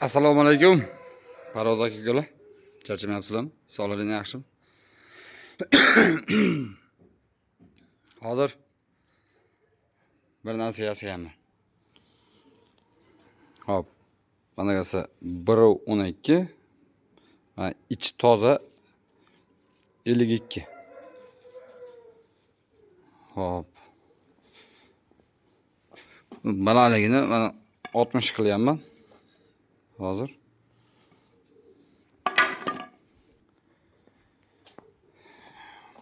Assalomu alaykum. Parvoz aka ukalar. Charchamayapsizlarmi? Sog'lig'ing yaxshimi? Hozir bir narsa yasayapman. Hop. Managasi 1.12. Mana ichi toza 52. Hop. Balandligini mana 60 qilyapman. Hozir.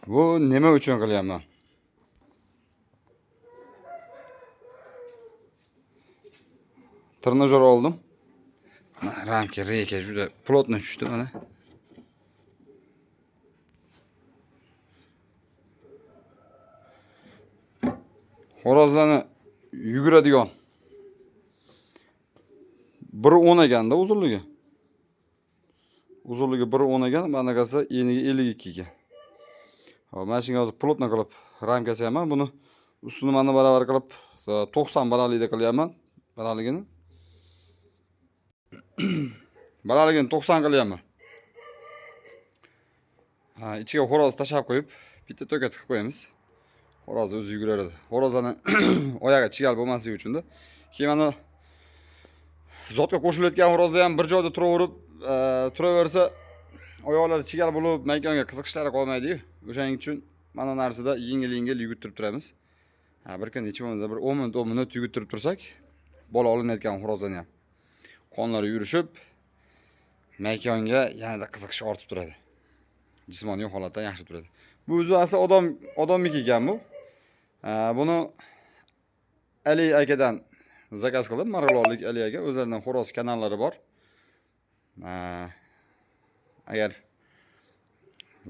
Bu nima uchun qilyapman? Trenajyor oldim. Mana ramka, reyka juda plotno tushdi mana. Xo'rozlarni yuguradigan 1.10 ekanda uzunligi. Uzunligi 1.10 ekan, manaqasi eniga 52 ekan. Hop, mana shunga hozir plotno qilib ramka yasayapman. Buni ustini mana barobar qilib 90 balandlikda qilyapman. Balandligini. Balandligini 90 qilyapman. Ha, ichiga xo'roz tashlab qo'yib, bitta to'ka tiqib qo'yamiz. Xo'roz o'zi yuguradi. Xo'rozlarni oyog'i chigal bo'lmasligi uchun-da. Keyin mana zotga qo'shilayotgan xo'rozlar ham bir joyda turaverib, turaversa oyoqlari chigal bo'lib, makonga qiziqishlari qolmaydi-yu. O'shaning uchun mana narsada yengil-yengil yugurtirib turamiz. Ha, bir kun necha bo'lmasa bir 10 minut, 10 minut yugurtirib tursak, bola olinayotgan xo'rozlarni ham qonlari yurishib, makonga yanada qiziqish ortib turadi. Jismoniy holatdan yaxshi turadi. Bu o'zi asli odamniki ekan bu. Buni Ali akadan zakaz qildim. Marg'ilonlik Ali aka o'zlarining xo'roz kanallari bor. Agar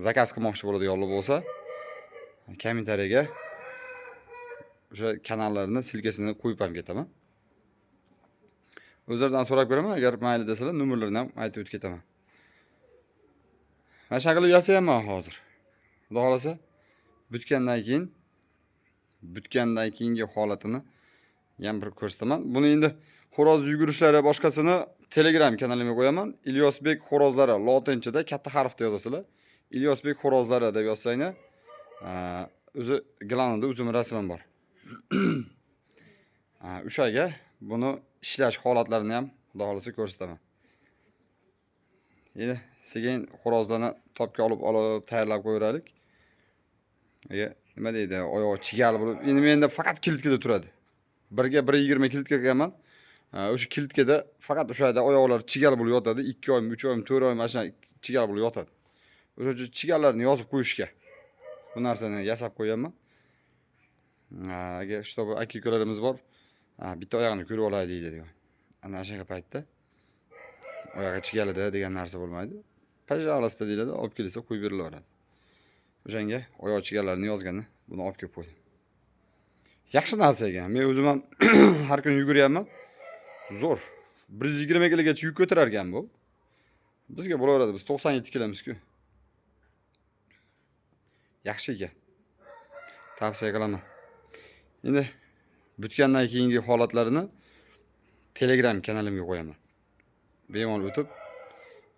zakaz qilmoqchi bo'ladiganlar bo'lsa, kommentariyaga o'sha kanallarini silkasini qo'yib ham ketaman. O'zlaridan so'rab ko'raman, agar mayli desalar, nomerlarini ham aytib o'tib ketaman. Mana shunaqa qilib yasayapman hozir. Xudo xohlasa, bitgandan keyingi holatini ham bir ko'rsataman. Buni endi xo'roz yugurishlari boshqasini Telegram kanalimga qo'yaman. Ilyosbek xo'rozlari lotinchada katta harfda yozasizlar. Ilyosbek xo'rozlari deb yozsanglar, o'zi glanida o'zimning rasmim bor. O'shaga buni ishlash holatlarini ham Xudo xohlasa ko'rsataman. Endi sekin xo'rozlarni topga olib olib tayyorlab qo'yaveraylik. Agar nima deydi, oyog'i chigal bo'lib, endi menda faqat kilitkada turadi. 1ga 1.20 kilitka qilganman. O'sha kilitkada faqat o'sha yerda oyoqlari chigal bo'lib yotadi. 2 oymi, 3 oymi, 4 oymi mana shunaqa chigal bo'lib yotadi. O'sha uchun chigallarni yozib qo'yishga bu narsani yasab qo'yganman. Agar чтобы aka ukalarimiz bor, bitta oyog'ini ko'rib olay deydi degan. Ana shunaqa paytda oyog'i chigalida degan narsa bo'lmaydi. Пожалуйста deyiladi, olib kelsa qo'yib berilaveradi. O'shanga oyoq chigallarni yozgani buni olib kelib qo'ydim. Yaxshi narsa ekan. Men o'zim ham har kuni yuguryapman. Zo'r. 120 kilogacha yuk ko'tarar ekan bu. Bizga bo'laveradi, biz 97 kilomiz-ku. Yaxshi ekan. Tavsiya qilaman. Endi bitgandan keyingi holatlarini Telegram kanalimga qo'yaman. Bemalol o'tib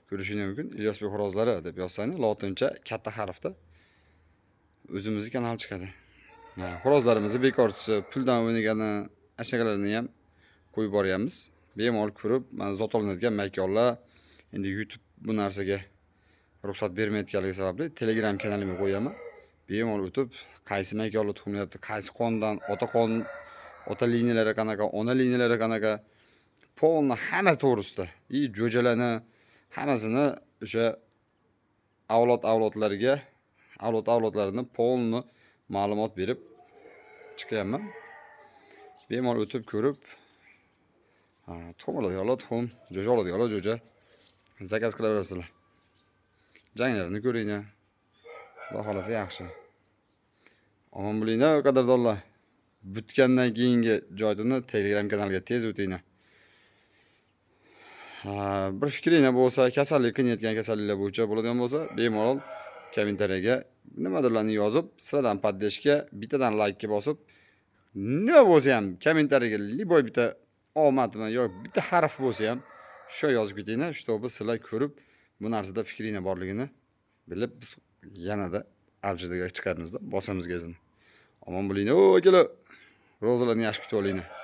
ko'rishingiz mumkin. Ilyosbek xo'rozlari deb yozsangiz, lotincha katta harfda o'zimizni kanal chiqadi. Xo'rozlarimizni bekorchisi, puldan o'ynagani, ashaqalarini ham qo'yib boryapmiz. Bemalol ko'rib, mana zot olinadigan makonlar endi YouTube bu narsaga ruxsat bermayotganligi sababli Telegram kanalimga qo'yaman. Bemalol o'tib, qaysi makonlar tuxumlayapti, qaysi qondan, ota qon, ota liniyalari qanaqa, ona liniyalari qanaqa, polni hamma to'g'risida, и jo'jalarni hammasini o'sha avlod avlodlarga, avlod avlodlarini polni ma'lumot berib chiqyapman. Bemalol o'tib ko'rib, tuxum oladiganlar tuxum, jo'ja oladiganlar jo'ja zakaz qilaverasizlar. Janglarini ko'ringlar. Xudo xohlasa yaxshi. Omon bo'linglar, qadrdonlar. Bitgandan keyingi joyini Telegram kanaliga tez o'tinglar. Bir fikringlar bo'lsa, kasallik qiynayotgan kasalliklar bo'yicha bo'ladigan bo'lsa, bemalol kommentariyaga nimadirlarni yozib, sizlardan поддержка, bittadan laykka bosib, nima bo'lsa ham kommentariyaga любой bitta omadmi yo bitta harf bo'lsa ham Shu yozib ketinglar, чтобы sizlar ko'rib, bu narsada fikringlar borligini bilib, biz yanada avjiga chiqarimizda, bosamiz gazini. Omon bo'linglar, o akalar. Ro'zalarni yaxshi kutib olinglar.